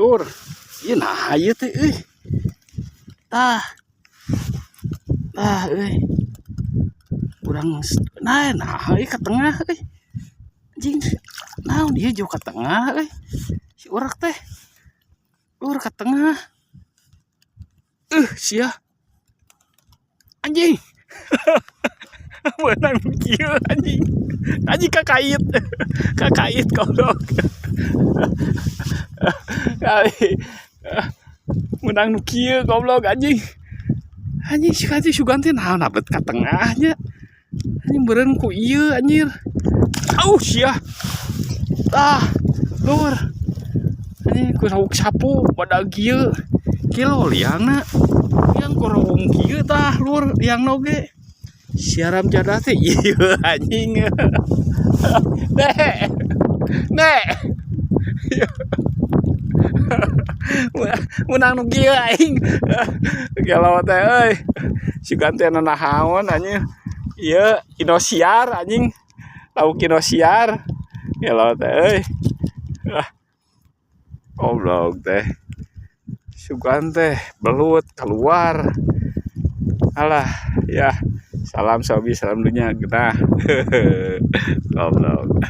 Lur, ieu nah ieu teh euy. Tah. Tah euy. Urang nah nah euy ka tengah euy. Anjing, naon ieu jauh ka tengah euy. Si urak teh. Lur, ka tengah. Sia. Anjing. Meunang kieu, anjing. Anjing, kakait. Kakait, goblok. Kali. Menang nu kieu, goblok, anjing. Anjing, si anjing sugan teh naon bet ka tengahnya. Anjing, beureun ku ieu, anjir. Au sia. Tah, lur. Anjing, ku sauk sapu badag kieu. Kieu liangna. Liang korong kieu tah, lur, liangna oge. Siaram jadah teh ieu, anjing. Nek. Nek. Menang nu kieu aing. Gelo teh euy. Sugan teh nanahaon, anjing. Ieu Indosiar, anjing. Lauk Indosiar. Gelo teh euy. Ah. Goblok teh. Sugan teh belut keluar. Alah, ya. Salam sobi, salam dunia genah. Goblok.